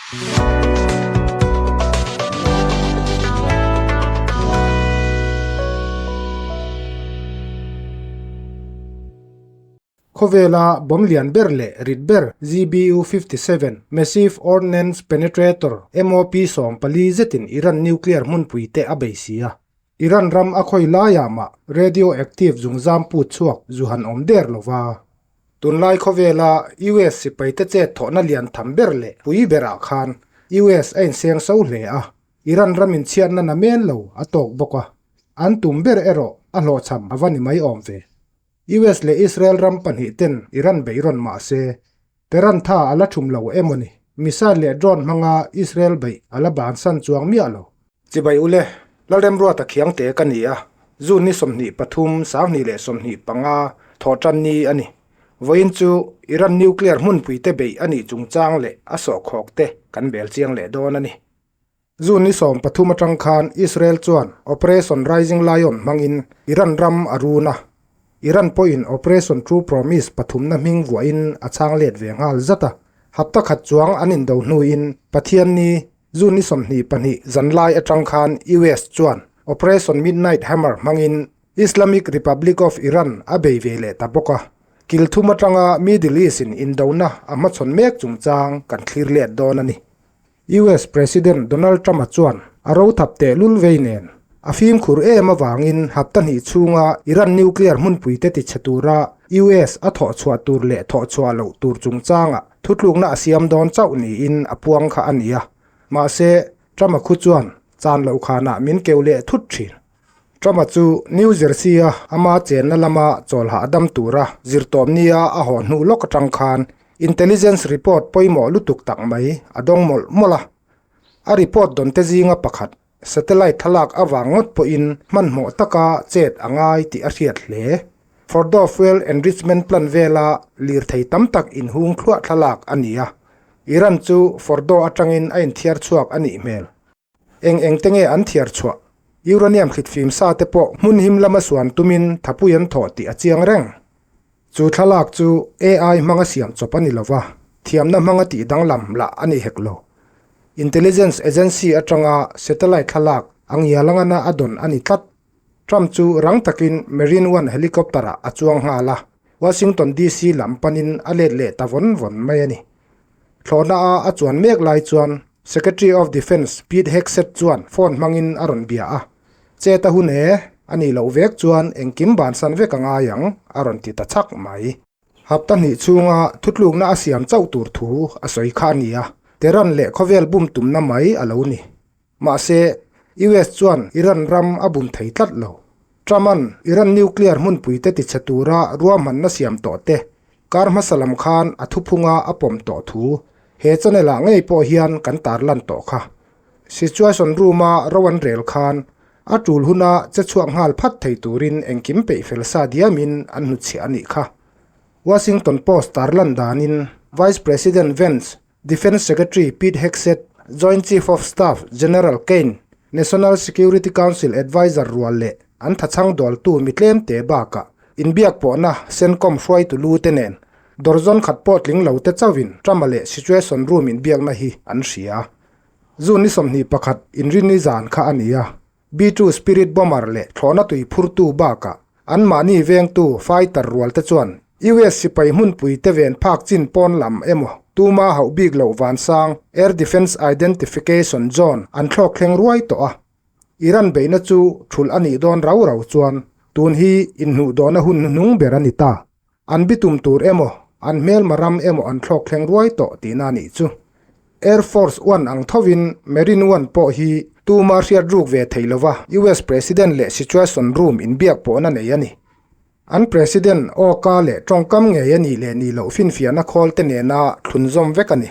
Khawvela bomb lian ber leh rit ber GBU 57 Massive Ordnance Penetrator, MOP, 14 zetin Iran nuclear hmunpui te a bei si a. Iran ram a khawi laiah mah radioactive zungzam put chhuak zu han awm der lo va. Tunlai khawvela US sipaite chet thawhna lian tham ber leh pui berah khan US a inseng so hle a, Iran ram inchhiatna na men lo a tawk bawk a, an tum ber erawh a hlawhchham a va ni mai awm ve. US leh Israel ram pahnih ten Iran beih rawn mah se, Tehran tha a la thum lo emaw ni? Missile leh drone hmanga Israel beih a la bansan chuang miah lo. Chibai ule, Lalremruata khiangte ka ni a, June ni 23, 2025 thawhtan ni a ni. Vawiin chu Iran nuclear hmunpuite beih a nih chungchang leh a sawhkhawk te kan bel chiang leh dawn a ni. June ni 13 atang khan Israel chuan Operation Rising Lion hmangin Iran ram a run a, Iran pawhin Operation True Promise pathumna hming vuahin a chhang let ve nghal zat a. Hapta khat chuang an indo hnuin Pathianni, June ni 22 zanlai atang khan US chuan Operation Midnight Hammer hmangin Islamic Republic of Iran a bei ve leh ta bawk a. Kil thum atanga Middle East-in indona a hmachhawn mek chungchang kan thlir let dawn a ni. US President Donald Trump-a chuan a rothap tehlul vei nen a fimkhur em avangin hapta hnih chhunga Iran nuclear hmunpuite tichhe tura US a thawhchhuah tur leh thawhchhuah loh tur chungchangah thutlukna a siam dawn chauh niin a puang kha a ni a. Mahse, Trump-a khu chuan chan loh khanah min keu leh thut thin. Trump-a chu New Jersey-a ama chenna lama chawlhah dam tura zirtawpnia a haw hnu lawk atang khan intelligence report pawimawh lutuk tak mai a dawng mawlh mawlh a. A report dawnte zinga pakhat, satellite thlalak avang ngawt pawhin hmanhmawh taka chet a ngai tih a hriat hle. Fordow Fuel Enrichment Plant vela lirthei tam tak inhung thluah thlalak a ni a. Iran chu Fordow atangin a inthiar chhuak a nih hmel. Eng eng te nge an thiar chhuah? Uranium thlitfim sa te pawh hmun him lama suan tumin thapui an thawh tih a chiang reng. Chu thlalak chu AI hmanga siam chawp a ni lo va, thiamna hmanga tih danglam lah a ni hek lo. Intelligence agency atanga satellite thlalak a ngialangana a dawn a ni tlat. Trump chu rang takin Marine One helicopter-ah a chuang nghal a, Washington DC lam panin a let leh ta vawn vawn mai a ni. Thlawhna a a chuan mek lai chuan Secretary of Defence Pete Hegseth chuan phone hmangin a rawn bia a, Chet a hun e, a nih loh vek chuan engkim bansan vek a ngai ang, a rawn ti ta chak mai. Hapta hnih chhunga thutlukna a siam chauh tur thu a sawi kha a ni a, Tehran leh khawvel bum tumna mai a lo ni. Mahse, US chuan Iran ram a bum thei tlat lo. Trump-a'n Iran nuclear hmunpuite tichhe tura ruahmanna siam tawh te, kar hmasa lam khan a thuphunga a pawm tawh thu he channel-ah ngei pawh hian kan tarlan tawh kha. Situation room-a ro an rel khan a tul huna che chhuak nghal phat thei turin engkim peih fel sa diamin an hnuchhiah a nih kha. Washington Post tarlan danin Vice President Vance Defence Secretary Pete Hegseth, Joint Chief of Staff General Caine, National Security Council Adviser rual leh an thachhang dawltu mi tlemte bakah inbiak pawhna CENTCOM hruaitu lu te nen dawrzawn khat pawh tling lo te chauhin Trump-a leh Situation Room inbiakna hi an hria. June ni 21 inrinni zan kha a ni a, B-2 Spirit bomber leh thlawhna tui phurtu bakah anmahni vengtu fighter rual te chuan US sipai hmunpui te ven phak chin pawn lam emaw tuma hauh bik loh vansang Air Defence Identification Zone an thlawk thleng ruai tawh a. Iran beihna chu thulh a nih dawn rau rau chuan tun hi inhnuh dawhna hun hnuhnung ber a ni ta. An bitum tur emaw, an hmelma ram emaw an thlawk thleng ruai tawh tihna a nih chu. Air Force One ang thovin Marine One pawh hi tuma hriat ruk ve thei lova US President leh Situation Room inbiak pawhna nei a ni. An President awka leh tawngkam ngei a nih leh nih loh finfiahna khawl te nena thlunzawm vek a ni.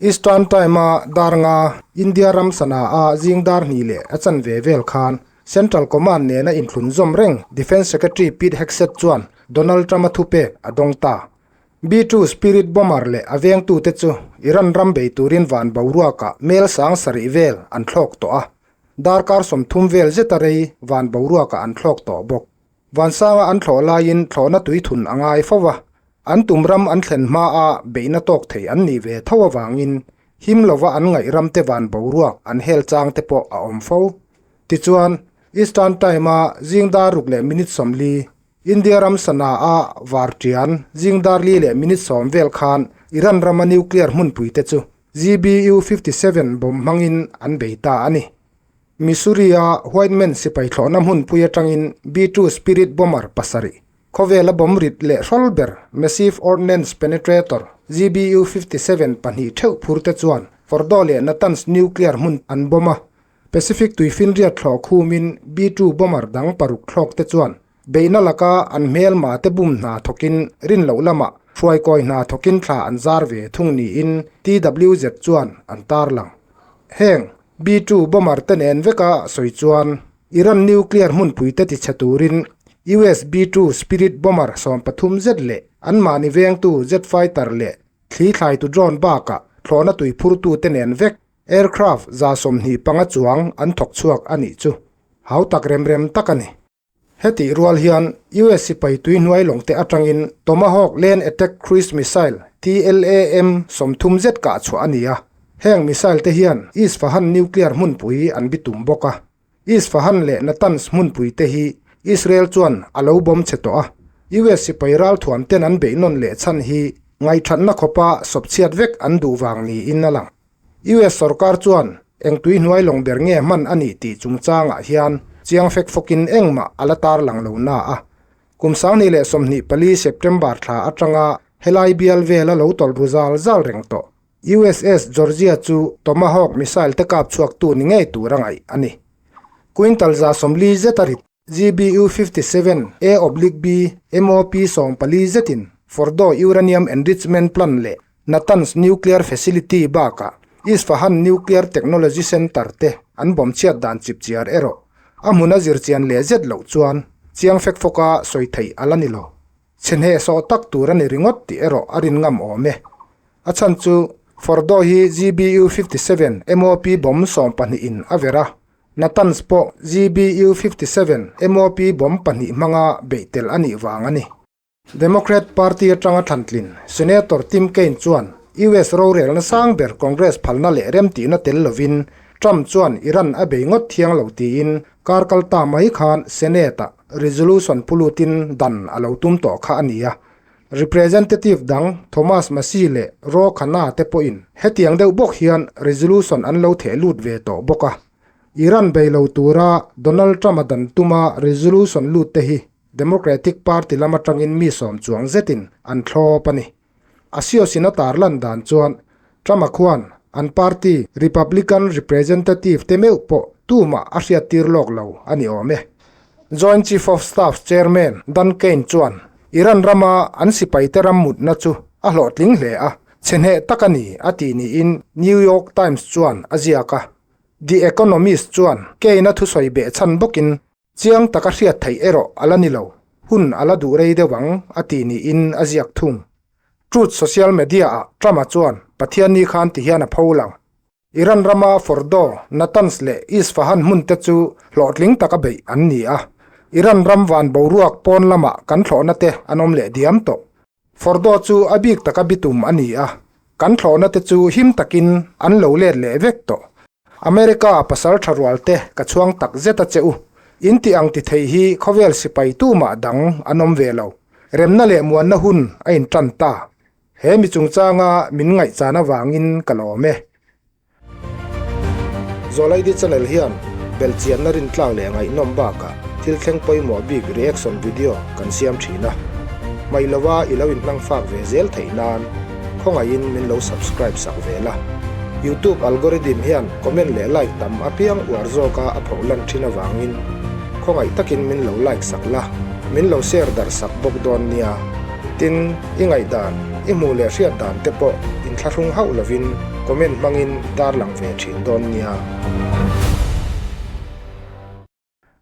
Eastern Time-a dar nga, India ram Sanaa-a zing dar hnih leh a chanve vel khan Central Command nena inthlunzawm reng Defence Secretary Pete Hegseth chuan Donald Trump-a thupek a dawng ta. B-2 Spirit bomber leh a vengtute chu Iran ram bei turin van boruakah mel sang sarih vel an thlawk tawh a, darkar 30 vel zeta rei van boruakah an thlawk tawh bawk. Vansanga an thlawh laiin thlawhna tuithun a ngai fo va, an tum ram an thlen hmaa beihna tawk thei an nih ve tho avangin him lova an ngaih ramte van boruak an hel chang te pawh a awm fo. Tichuan, Eastern Time-a zing dar ruk leh minute 40, India ram Sanaa-a varṭian zing dar li leh minute 10 vel khan Iran rama nuclear hmunpuite chu GBU 57 bomb hmangin an bei ta a ni. Missouri-a Whiteman sipai thlawhna hmunpui atangin B-2 Spirit bomber pasarih, khawvela bomb rit leh hrawl ber Massive Ordnance Penetrator GBU 57 pahnih theuh phur te chuan Fordow leh Natanz nuclear hmun an bomb a. Pacific tuifinriat thlawh khumin B-2 bomber dang paruk thlawk te chuan beihna laka an hmelma te bum hna thawkin rin loh lamah hruaikawi hna thawkin thla an zar ve thung niin TWZ chuan an tarlang. Heng B-2 bomber te nen veka sawi chuan Iran nuclear hmunpui te tichhe turin US B-2 Spirit bomber 13 zet leh anmahni vengtu jet fighter leh thli thlaitu drone bakah thlawhna tui phurtu te nen vek aircraft 25 chuang an thawk chhuak a nih chu hautak rem rem tak a ni. Hetih rual hian US sipai tui hnuai lawng te atangin Tomahawk Land Attack Cruise Missile, TLAM, 30 zet kah chhuah a ni a. Heng missile te hian Isfahan nuclear hmunpui an bitum bawk a. Isfahan leh Natanz hmunpui te hi Israel chuan a lo bomb chhe tawh a. US sipai ralthuam ten an beih nawn leh chhan hi ngaihthatna khawpa sawpchhiat vek an duh vang niin a lang. US sorkar chuan eng tui hnuai lawng ber nge hman a nih tih chungchangah hian chiang fek fawkin engmah a la tarlang lo na a. Kum 2024 September thla atanga helai bial vela lo tawlh ru zal zal reng tawh USS Georgia chu Tomahawk missile te kap chhuaktu ni ngei tur a ngaih a ni. Quintal 40 zet a rit. GBU 57 A oblique B MOP 14 zetin Fordow Uranium Enrichment Plant leh Natanz Nuclear Facility bakah Isfahan Nuclear Technology Center te an bomb chhiat dan chipchiar erawh a hmuna zirchian leh zet loh chuan chiang fek fawka sawi theih a la ni lo. Chhe hnehsawh tak tur a ni ringawt tih erawh a rin ngam awm e. A chhan chu Fordow hi GBU 57 MOP bomb 12 in a ver a, Natanz pawh GBU 57 MOP bomb pahnih hmanga beih tel a nih vang a ni. Democrat Party atanga thlantlin Senator Tim Kaine chuan US rorelna sang ber Congress phalna leh remtihna tel lovin Trump chuan Iran a bei ngawt thiang lo tiin kar kal ta mai khan Senate-ah resolution pulutin dan a lo tum tawh kha a ni a. Representative dang Thomas Massie leh Ro Khanna te pawhin hetiang deuh bawk hian resolution an lo theh lut ve tawh bawk a. Iran bei lo tura Donald Trump-a dan tuma resolution lut te hi Democratic Party lam atangin mi sawm chuang zetin an thlawp a ni. Axios-in a tarlan dan chuan Trump-a khuan an party Republican representative te meuh pawh tumah a hriattir lawk lo a ni awm e. Joint Chief of Staff Chairman Dan Caine chuan Iran rama an sipaite ram mutna chu a hlawhtling hle a, chhe hneh tak a ni a tih niin New York Times chuan a ziak a. The Economist chuan Caine-a thusawi behchhan bawkin chiang taka hriat theih erawh a la ni lo, hun a la duh rei deuh ang a tih niin a ziak thung. Truth Social Media-ah Trump-a chuan Pathianni khan ti hian a pho lang. Iran rama Fordow, Natanz leh Isfahan hmun te chu hlawhtling taka beih an ni a. Iran ram van boruak pawn lamah kan thlawhna te an awm leh diam tawh. Fordow chu a bik taka bitum a ni a, kan thlawhna te chu him takin an lo let leh vek tawh. America pasal tha rual te ka chhuang tak zet a che u. In tih ang ti thei hi khawvel sipai tumah dang an awm ve lo. Remna leh muanna hun a intan ta. He mi chungchanga min ngaihchan avangin ka lawm e. Zawlaidi channel hian belhchianna rintlak leh ngaihnawm bakah thil thleng pawimawh bik reaction video kan siam thin a. Hmaih lova i lo inhmang fak ve zel theih nan khawngaihin min lo subscribe sak ve la. YouTube algorithm hian comment leh like tam apiang uar zawka a phoh lan thin avangin khawngaih takin min lo like sak la, min lo share darh sak bawk dawn nia. Tin, i ngaihdan, i hmuh leh hriat dan te pawh inthlahrung hauh lovin comment hmangin tarlang ve thin dawn nia.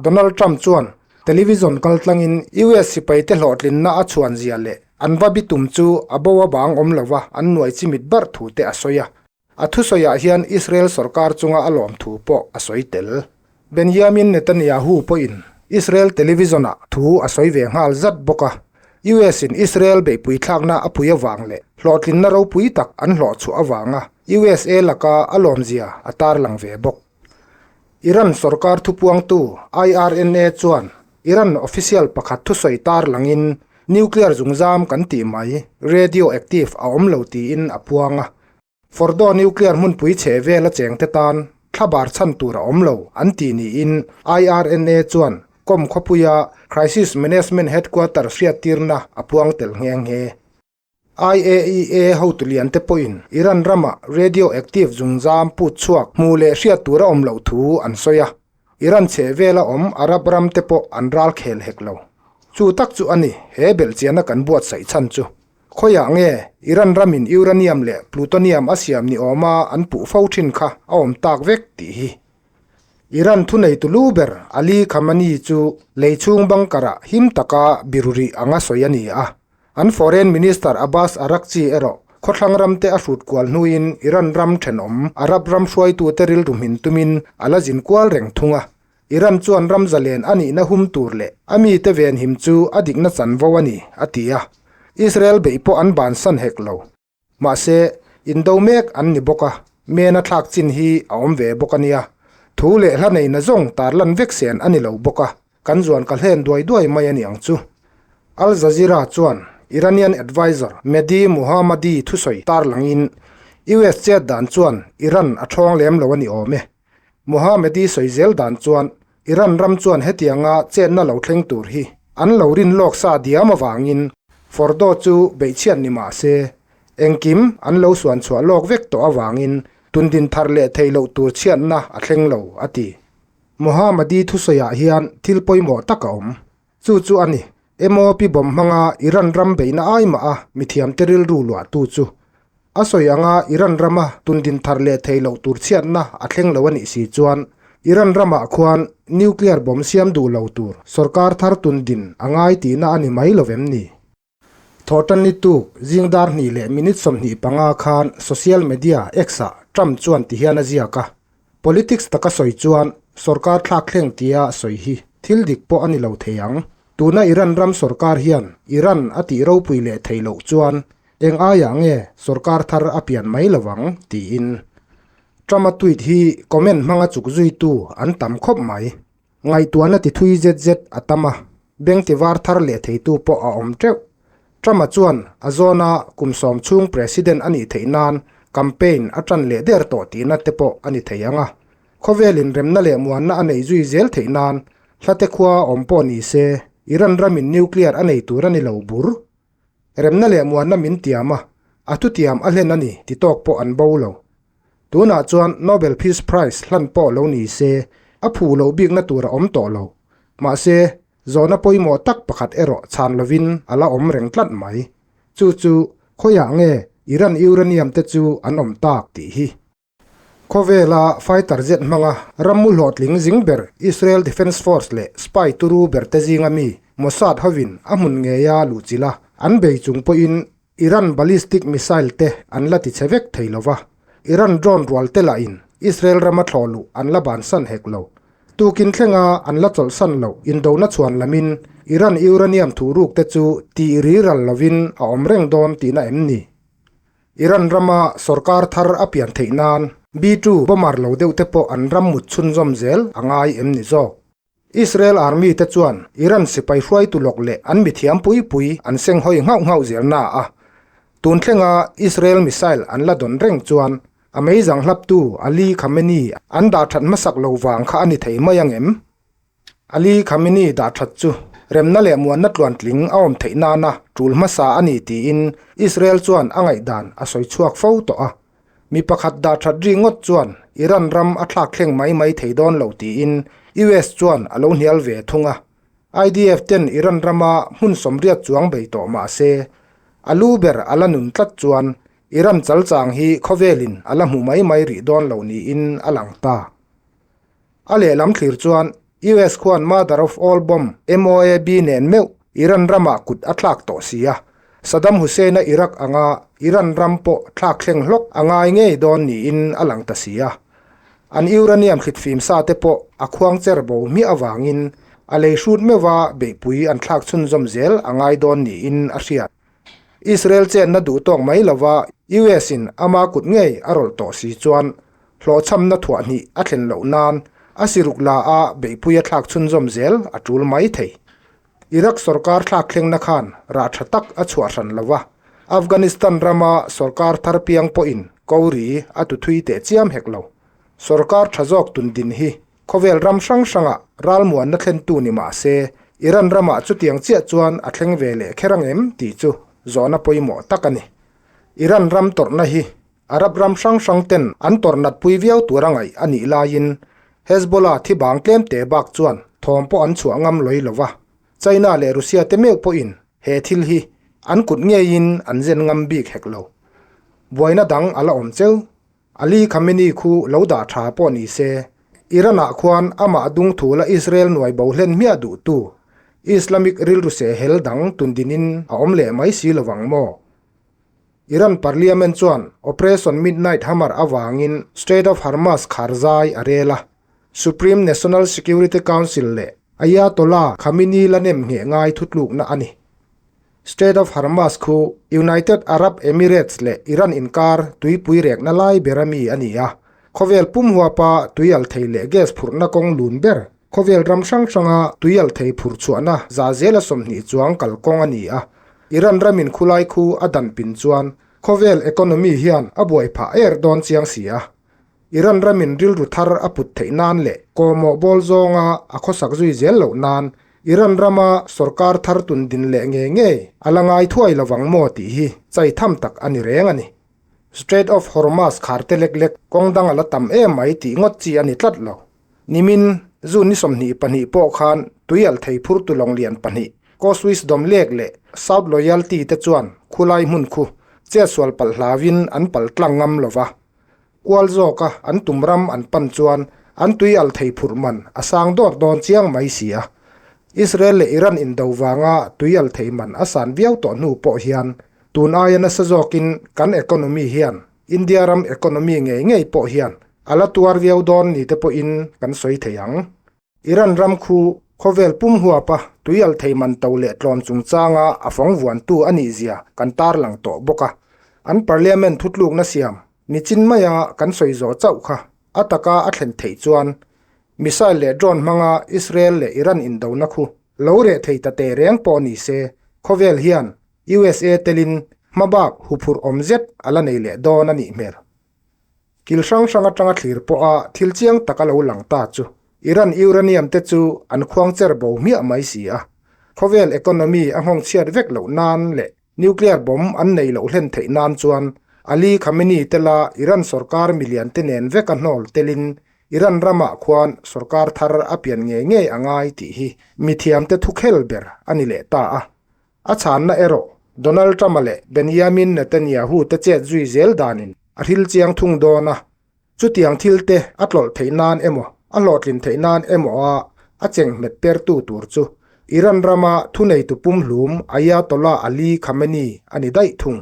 Donald Trump chuan television kaltlangin US sipaite hlawhtlinna a chhuan zia leh an va bitum chu a bo a bang awm lova an nuai chimit bar thu te a sawi a. A thusawiah hian Israel sorkar chunga a lawm thu pawh a sawi tel. Benjamin Netanyahu pawhin Israel television-ah thu a sawi ve nghal zat bawk a. US-in Israel beihpui thlakna a pui avang leh hlawhtlinna ropui tak an hlawhchhuah avanga. USA laka a lawmzia a tarlang ve bawk. Iran sorkar thupuangtu IRNA chuan Iran official pakhat thusawi tarlangin nuclear zungzam kan tih mai radioactive a awm lo tiin a puang a. Fordow nuclear hmunpui chhe vela chengte tan thlabar chhan tur a awm lo an tih niin IRNA chuan Qom khawpuia Crisis Management Headquarters hriattirna a puang tel nghe nghe. IAEA hotu liante pawhin Iran rama radioactive zungzam put chhuak hmuh leh hriat tur a awm loh thu an sawi a, Iran chheh vela awm Arab ram te pawh an ral khel hek lo. Chu tak chu a ni he belhchiahna kan buatsaih chhan chu. Khawiah nge Iran ramin uranium leh plutonium a siam ni awma an puh fo thin kha a awm tak vek tih hi. Iran thuneitu lu ber Ali Khamenei chu lei chhung bunker-ah him taka biru rih anga sawi a ni a. An Foreign Minister Abbas Araghchi erawh khawthlang ramte a hrut kual hnuin Iran ram thenawm Arab ram hruaitute rilru hmin tumin a la zin kual reng thung a. Iran chuan ram zalen a nihna hum tur leh a mite venhim chu a dikna chanvo a ni, a ti a. Israel beih pawh an bansan hek lo. Mahse, indo mek an ni bawk a, mena thlak chin hi a awm ve bawk a nia. Thu leh hla neina zawng tarlan vek sen a ni lo bawk a, kan zuan ka hlen duai duai mai a ni ang chu. Al Jazeera chuan Iranian adviser Mehdi Mohammadi thusawi tarlangin US chet dan chuan Iran a thawng lem lo a ni awm e. Mohammadi sawi zel dan chuan Iran ram chuan hetianga chetna lo thleng tur hi an lo rin lawk sa diam avangin Fordow chu beihchhiat ni mah se, engkim an lo suan chhuah lawk vek tawh avangin tundin thar leh theih loh tur chhiatna a thleng lo, a ti. Mohammadi thusawiah hian thil pawimawh tak a awm. Chu chu a ni, MOP bomb hmanga Iran ram beihna ai mah a mithiamte rilru luahtu chu. A sawi anga Iran rama tundin thar leh thei loh tur chhiatna a thleng lo a nih si chuan Iran ramah khuan nuclear bomb siam duh lo tur sorkar thar tundin a ngai tihna a ni mai lo vem ni? Thawhtanni tuk zing dar hnih leh minute 25 khan social media X-ah Trump chuan tihian a ziak a, Politics taka sawi chuan sorkar thlak thleng tia sawi hi thil dik pawh a ni lo thei ang. Tuna Iran ram sorkar hian Iran a tih ropui leh thei loh chuan Eng aiah nge sorkar thar a pian mai lo ang? tiin Trump-a tweet hi comment hmanga chuk zuitu an tam khawp mai. Ngaihtuahna ti thui zet zet a tam a, beng ti var thar leh theitu pawh a awm teuh. Trump-a chuan a zawna kum sawm chhung president a nih theih nan campaign a tan leh der tawh tihna te pawh a ni thei ang a. Khawvelin remna leh muanna a neih zui zel theih nan hlate khua awm pawh ni se, Iran ramin nuclear a nei tur a ni lo bur. Remna leh muanna min tiam a, a thutiam a hlen a ni ti tawk pawh an bo lo. Tunah chuan Nobel Peace Prize hlan pawh lo ni se, a phu loh bikna tur a awm tawh lo. Mahse, zawhna pawimawh tak pakhat erawh chhan lovin a la awm reng tlat mai. Chu chu, khawiah nge Iran uranium te chu an awm tak tih hi. Khawvela fighter jet hmanga rammu hlawhtling zing ber Israel Defence Force leh spy turu berte zinga mi Mossad hovin a hmun ngeia luhchilh a, an bei chung pawhin Iran ballistic missile te an la tichhe vek thei lo va, Iran drone rual te lahin Israel rama thlawh luh an la bansan hek lo. Tukin thlenga an la chawlhsan loh indona chhuan lamin Iran uranium thuhruk te chu tih riral lovin a awm reng dawn tihna em ni? Iran rama sorkar thar a pian theih nan B-2 bomber lo deuh te pawh an ram mut chhunzawm zel a ngai em ni zawk? Israel Army te chuan Iran sipai hruaitu lawk leh an mithiam pui pui an seng hawi nghauh nghauh zel na a, tun thlenga Israel missile an la dawn reng chuan a meizang hlaptu Ali Khamenei an dah that hmasak lo vang kha a ni thei mai ang em? Ali Khamenei dah that chu remna leh muanna tluantling a awm theih nana tul hmasa a ni tiin Israel chuan a ngaihdan a sawi chhuak fo tawh a. Mi pakhat dah that ri ngawt chuan Iran ram a thlak thleng mai mai thei dawn lo tiin US chuan a lo hnial ve thung a. IDF ten Iran rama hmun sawmriat chuang bei tawh mah se, a lu ber a la nun tlat chuan Iran chalchang hi khawvelin a la hmu mai mai rih dawn lo niin a lang ta. A lehlam thlir chuan US khuan Mother of All Bomb, MOAB, nen meuh Iran ramah kut a thlak tawh si a, Saddam Hussein-a Iraq anga Iran ram pawh thlak thleng hlawk a ngai ngei dawn niin a lang ta si a. An uranium thlitfim sa te pawh a khuang cher bo hmiah avangin a lei hrut meuha beihpui an thlak chhunzawm zel a ngai dawn niin a hriat. Israel chenna duh tawk mai lova US in ama kut ngei a rawlh tawh si chuan hlawhchhamna thuah hnih a thlen loh nan a siruk la a beihpui a thlak chhunzawm zel a tul mai thei. Iraq sorkar thlak thlengna khan rah tha tak a chhuah hran lo va, Afghanistan rama sorkar thar piang pawhin ko ri a tu thui teh chiam hek lo. Sorkar tha zawk tun din hi khawvel ram hrang hrangah ralmuanna thlentu ni mah se, Iran ramah chutiang chiah chuan a thleng ve leh kher ang em tih chu zawhna pawimawh tak a ni. Iran ram tawrhna hi Arab ram hrang hrang ten an tawrh natpui viau tur a ngaih a nih laiin Hezbollah thi bang tlem te bak chuan thawm pawh an chhuah ngam lawih lo va, China leh Russia te meuh pawhin he thil hi an kut ngeiin an zen ngam bik hek lo. Buaina dang a la awm cheu. Ali Khamenei khu lo dah tha pawh ni se, Iran-ah khuan amah dung thu la Israel nuai bo hlen hmiah duhtu Islamic rilru sehhel dang tundinin a awm leh mai si lovang maw? Iran Parliament chuan Operation Midnight Hammer avangin Strait of Hormuz khar zai a rel a, Supreme National Security Council leh Ayatollah Khamenei la nem ngheh ngai thutlukna a ni. Strait of Hormuz khu United Arab Emirates leh Iran inkar tuipui rekna lai bera mi a ni a, khawvel pum huapa tuialthei leh gas phurhna kawng lun ber, khawvel ram hrang hranga tuialthei phurh chhuahna za zela 20 chuang kalkawng a ni a. Iran ramin khulai khu a dan pin chuan khawvel economy hian a buai phah er dawn chiang si a. Iran ramin rilru thar a put theih nan leh kawmawh bawl zawnga a khawsak zui zel loh nan Iran rama sorkar thar tun din leh ngei ngei a la ngai thuai lovang maw tih hi chai tham tak a ni reng a ni. Strait of Hormuz khar te lek lek kawng dang a la tam em mai tih ngawt chi a ni tlat lo. Nimin, June ni 22 pawh khan tuialh thei phurtu lawng lian pahnih, Coast Wisdom lek leh South Loyalty te chuan khulai hmun khu chetsual palh hlauin an pal tlang ngam lo va. Kual zawka an tum ram an pan chuan an tuialh thei phurh man a sang dawt dawn chiang mai si a. Israel leh Iran indo vanga tuialh thei man a san viau tawh hnu pawh hian tun aia nasa zawkin kan economy hian India ram economy ngei ngei pawh hian a la tuar viau dawn ni te pawhin kan sawi thei ang. Iran ram khu khawvel pum huapa tuial thei man to leh tlawn chungchanga a fawng vuantu a nih zia kan tarlang tawh bawk a. An parliament thutlukna siam nichin maia kan sawi zawh chauh kha a taka a thlen theih chuan missile leh drone hmanga Israel leh Iran indona khu lo reh thei ta teh reng pawh ni se khawvel hian USA telin hmabak huphurh awm zet a la nei leh dawn a nih hmel. Kil hrang hrang atanga thlir pawha thil chiang tak a lo lang ta chu Iran uranium te chu an khuang cher bo hmiah mai si a. Khawvel economy a nghawng chhiat vek loh nan leh nuclear bomb an nei loh hlen theih nan chuan Ali Khamenei tela Iran sorkar milian te nen veka hnawl telin Iran ramah khuan sorkar thar a pian ngei ngei a ngai tih hi mithiamte thukhel ber a ni leh ta a. A chhanna erawh Donald Trump-a leh Benjamin Netanyahu te chet zui zel danin a hril chiang thung dawn a, chutiang thil te a tlawlh theih nan emaw a hlawhtlin theih nan emaw a a chengmet pertu tur chu Iran rama thuneitu pumhlum Ayatollah Ali Khamenei a ni daih thung.